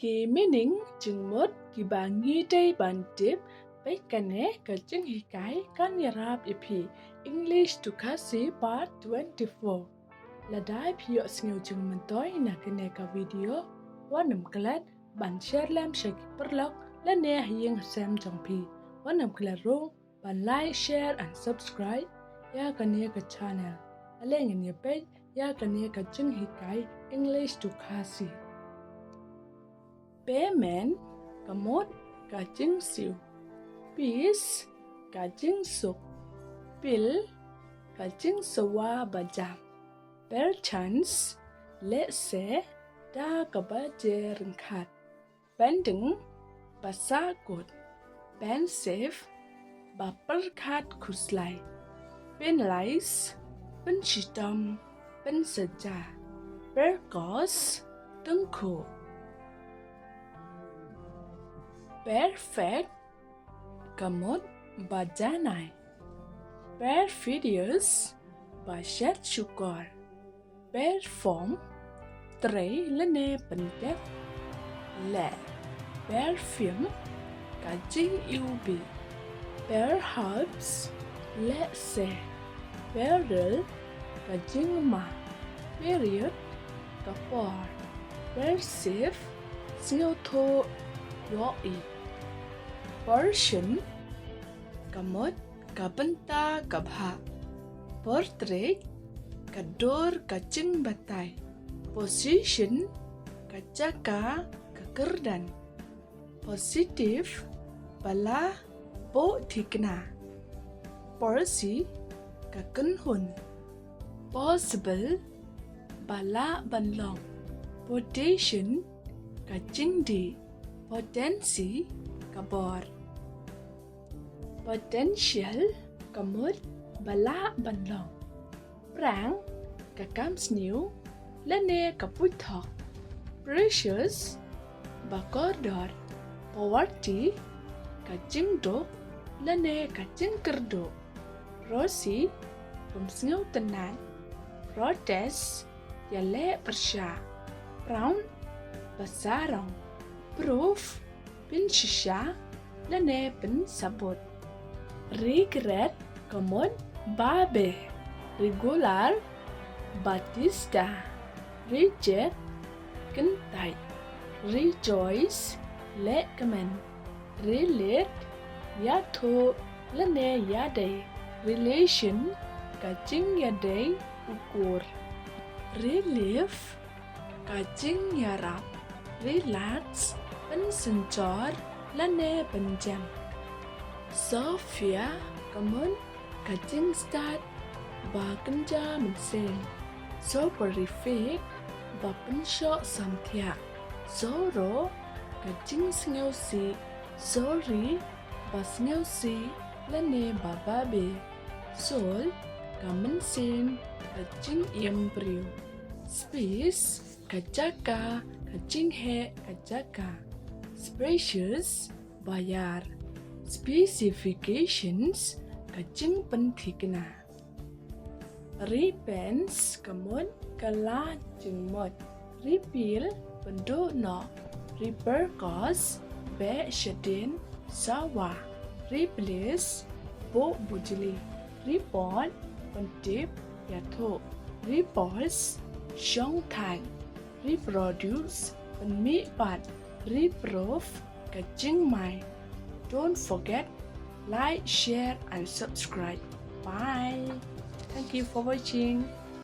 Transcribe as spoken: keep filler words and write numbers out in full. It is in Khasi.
Ki meaning jingmut kiba ngi dei ban tip, peit kane ka jinghikai kan ïarap ïa phi. English to Khasi Part twenty-four. Lada phi ïohsngew jingmyntoi na kane ka video, wat nym klet ban share lem sha ki paralok lane ha ïing ha sem jong phi. Wat nym klet ruh ban like, share and subscribe ïa kane ka channel. Ale ngin ïa peit ïa kane ka jinghikai English to Khasi. Payment ka mut ka jingsiew. Peace ka jingsuk. Pil ka jingsawa ba jam. Perchance lehse da kaba jia ryngkat. Pending ba sahkut. Pensive ba pyrkhat khuslai. Penalize pynshitom, pynsaja. Percos tyngkhuh. Perfect ka mut ba janai. Perfidious ba shet shukor. Perform trei lane pyndep leh. Perfume ka jingiwbih. Perhaps lehse. Peril ka jingma. Period ka por. Perceive sngewthuh, ïohi. Portion ka mut ka bynta ka bhah. Portrait ka dur ka jingbatai. Position ka jaka ka kyrdan. Positive ba la buh thikna. Porsi ka kynhun. Possible ba lah ban long. Potation ka jingdih. Potency ka bor. Potential ka mut ba lah ban long. Prang ka kam sniew lane ka puithok. Precious ba kordor. Poverty ka jingduk lane ka jingkyrduh. Prosi bym sngewtynnat. Protest ïaleh pyrshah. Proud ba sarong. Proof pynshisha lane pynsabut. Regret ka mut ba beh. Regular ba tisdah. Reject kyntait. Rejoice lehkmen. Relate ïathuh lane ïadei. Relation ka jingïadei u kur. Relief ka jingïarap. Relax pynsynshar lane pynjem. Sophia ka mut ka jingstad ba kynja mynsiem. Soporific ba pynshoh samthiah. Sorrow ka jingsngewsih. Sorry ba sngewsih lane ba babe. Soul ka mynsiem ka jingim briew. Space ka jaka ka jingheh ka jaka. Spacious ba ïar. Specifications ka jingpynthikna. Repents ka mut ka la jingmut. Repeal pynduh noh. Repercuss beh shadien sawa. Replace buh bujli. Report pyntip ïathuh. Repose shong thait. Reproduce pynmih pat. Reprove ka jingmai. Don't forget like, share and subscribe. Bye. Thank you for watching.